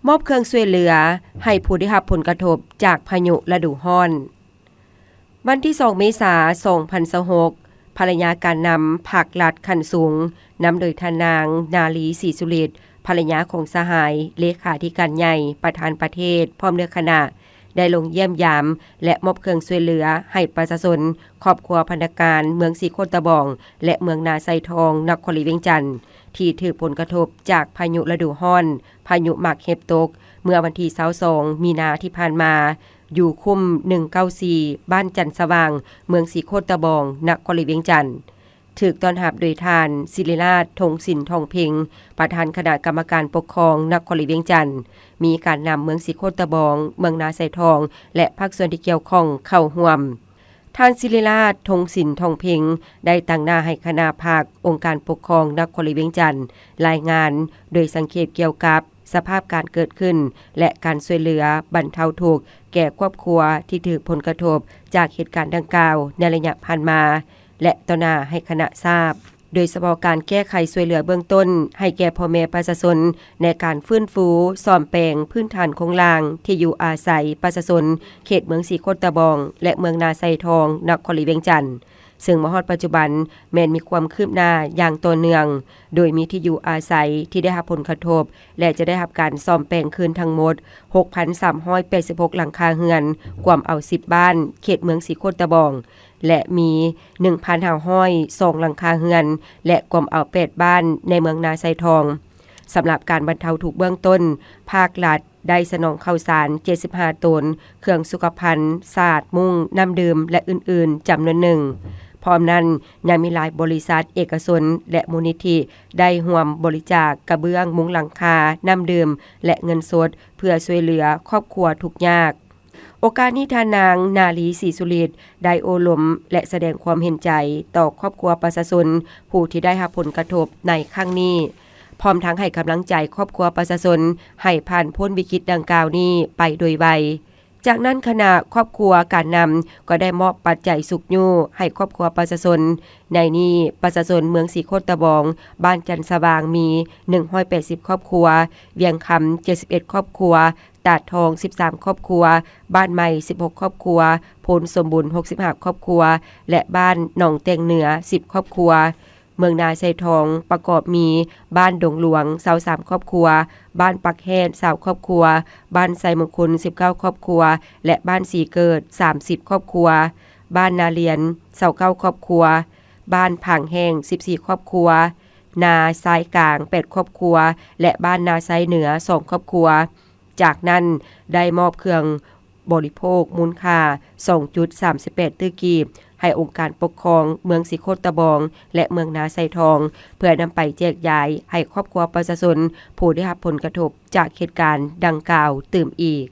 ມອບເຄື່ອງຊ່ວຍເຫຼືອໃຫ້ຜູ້ໄດ້ຮັບຜົນກະທົບຈາກພາຍຸລະດູຮ້ອນ. ວັນທີສອງ ເມສາ ສອງພັນຊາວຫົກ, ພະລະຍາການນຳພັກລັດຂັ້ນສູງ, ນຳໂດຍທ່ານນາງ ນາລີ ສີສຸລິດ, ພະລະຍາຂອງສະຫາຍເລຂາທິການໃຫຍ່ ປະທານປະເທດ ພ້ອມດ້ວຍຄະນະ ໄດ້ລົງຢ້ຽມຢາມ ແລະ ມອບເຄື່ອງຊ່ວຍເຫຼືອໃຫ້ປະຊາຊົນ, ຄອບຄົວພະນັກງານເມືອງສີໂຄດຕະບອງ ແລະ ເມືອງນາຊາຍທອງ ນະຄອນຫຼວງວຽງຈັນ ທີ່ຖືກຜົນກະທົບຈາກພາຍຸລະດູຮ້ອນ ພາຍຸໝາກເຫັບຕົກ ເມື່ອວັນທີຊາວສອງ ມີນາທີ່ຜ່ານມາ, ຢູ່ຄຸ້ມ ໜຶ່ງເກົ້າສີ່ ບ້ານຈັນສະຫວ່າງ, ເມືອງສີໂຄດຕະບອງ, ນະຄອນຫຼວງວຽງຈັນ. ຖືກຕ້ອນຮັບໂດຍທ່ານ ສິລິລາດ ທົງສິນ ທອງເພັງ, ປະທານຄະນະກຳມະການປົກຄອງນະຄອນຫຼວງວຽງຈັນ, ມີການນຳເມືອງສີໂຄດຕະບອງ, ເມືອງນາຊາຍທອງ ແລະ ພາກສ່ວນທີ່ກ່ຽວຂ້ອງເຂົ້າຮ່ວມ. ທ່ານ ສິລິລາດ ທົງສິນ ທອງເພັງ ໄດ້ຕາງໜ້າໃຫ້ຄະນະພັກອົງການປົກຄອງນະຄອນຫຼວງວຽງຈັນ ລາຍງານໂດຍສັງເຂບກ່ຽວກັບສະພາບການເກີດຂຶ້ນ ແລະ ການຊ່ວຍເຫຼືອບັນເທົາທຸກແກ່ຄອບຄົວທີ່ຖືກຜົນກະທົບຈາກເຫດການດັ່ງກ່າວໃນໄລຍະຜ່ານມາ ແລະ ຕໍ່ໜ້າໃຫ້ຄະນະຊາບ, ໂດຍສະເພາະການແກ້ໄຂຊ່ວຍເຫຼືອເບື້ອງຕົ້ນໃຫ້ແກ່ພໍ່ແມ່ປະຊາຊົນ ໃນການຟື້ນຟູສ້ອມແປງພື້ນຖານໂຄງລ່າງທີ່ຢູ່ອາໄສປະຊາຊົນເຂດເມືອງສີໂຄດຕະບອງ ແລະ ເມືອງນາຊາຍທອງ ນະຄອນຫຼວງວຽງຈັນ, ເຊິ່ງມາຮອດປັດຈຸບັນແມ່ນມີຄວາມຄືບໜ້າຢ່າງຕໍ່ເນື່ອງ, ໂດຍມີທີ່ຢູ່ອາໄສທີ່ໄດ້ຮັບຜົນກະທົບ ແລະ ຈະໄດ້ຮັບການສ້ອມແປງຄືນທັງໝົດ ຫົກພັນສາມຮ້ອຍແປດສິບຫົກ ຫຼັງຄາເຮືອນ, ກວມເອົາ ສິບ ບ້ານເຂດເມືອງສີໂຄດຕະບອງ ແລະ ມີ ໜຶ່ງພັນຫ້າຮ້ອຍສອງ ຫຼັງຄາເຮືອນ ແລະ ກວມເອົາ ແປດ ບ້ານໃນເມືອງນາຊາຍທອງ. ສຳລັບການບັນເທົາທຸກເບື້ອງຕົ້ນ, ພາກລັດໄດ້ສະໜອງເຂົ້າສານ ເຈັດສິບຫ້າ ໂຕນ, ເຄື່ອງສຸຂະພັນ, ສາດ, ມຸ້ງ, ນ້ຳດື່ມ ແລະ ອື່ນໆ ຈຳນວນໜຶ່ງ. ພ້ອມນັ້ນ, ຍັງມີຫຼາຍບໍລິສັດເອກະຊົນ ແລະ ມູນນິທິ ໄດ້ຮ່ວມບໍລິຈາກກະເບື້ອງ, ມຸງຫຼັງຄາ, ນ້ຳດື່ມ ແລະ ເງິນສົດ ເພື່ອຊ່ວຍເຫຼືອຄອບຄົວທຸກຍາກ. ໂອກາດນີ້ ທ່ານນາງ ນາລີ ສີສຸລິດ ໄດ້ໂອ້ລົມ ແລະ ສະແດງຄວາມເຫັນໃຈຕໍ່ຄອບຄົວປະຊາຊົນຜູ້ທີ່ໄດ້ຮັບຜົນກະທົບໃນຄັ້ງນີ້, ພ້ອມທັງໃຫ້ກຳລັງໃຈຄອບຄົວປະຊາຊົນໃຫ້ຜ່ານພົ້ນວິກິດດັ່ງກ່າວນີ້ໄປໂດຍໄວ. ຈາກນັ້ນ ຄະນະຄອບຄົວການນຳກໍໄດ້ມອບປັດໄຈຊຸກຍູ້ໃຫ້ຄອບຄົວປະຊາຊົນ, ໃນນີ້ປະຊາຊົນເມືອງສີໂຄດຕະບອງ, ບ້ານຈັນສະຫວ່າງ ມີ ໜຶ່ງຮ້ອຍແປດສິບ ຄອບຄົວ, ວຽງຄຳ ເຈັດສິບເອັດ ຄອບຄົວ, ຕາດທອງ ສິບສາມ ຄອບຄົວ, ບ້ານໃໝ່ ສິບຫົກ ຄອບຄົວ, ໂພນສົມບູນ ຫົກສິບຫ້າ ຄອບຄົວ ແລະ ບ້ານໜອງແຕ່ງເໜືອ ສິບ ຄອບຄົວ. ເມືອງນາຊາຍທອງປະກອບມີ ບ້ານດົງຫຼວງ ຊາວສາມ ຄອບຄົວ, ບ້ານປາກແຮດ ຊາວ ຄອບຄົວ, ບ້ານໄຊມຸງຄຸນ ສິບເກົ້າ ຄອບຄົວ ແລະ ບ້ານສີເກີດ ສາມສິບ ຄອບຄົວ, ບ້ານນາລຽນ ຊາວເກົ້າ ຄອບຄົວ, ບ້ານຜາງແຫ້ງ ສິບສີ່ ຄອບຄົວ, ນາຊາຍກາງ ແປດ ຄອບຄົວ ແລະ ບ້ານນາຊາຍເໜືອ ສອງ ຄອບຄົວ. ຈາກນັ້ນ ໄດ້ມອບເຄື່ອງບໍລິໂພກມູນຄ່າ ສອງຈຸດສາມສິບແປດ ຕື້ກີບ ໃຫ້ອົງການປົກຄອງເມືອງສີໂຄດຕະບອງ ແລະ ເມືອງນາຊາຍທອງ ເພື່ອນຳໄປແຈກຢາຍໃຫ້ຄອບຄົວປະຊາຊົນຜູ້ໄດ້ຮັບຜົນກະທົບຈາກເຫດການດັ່ງກ່າວຕື່ມອີກ.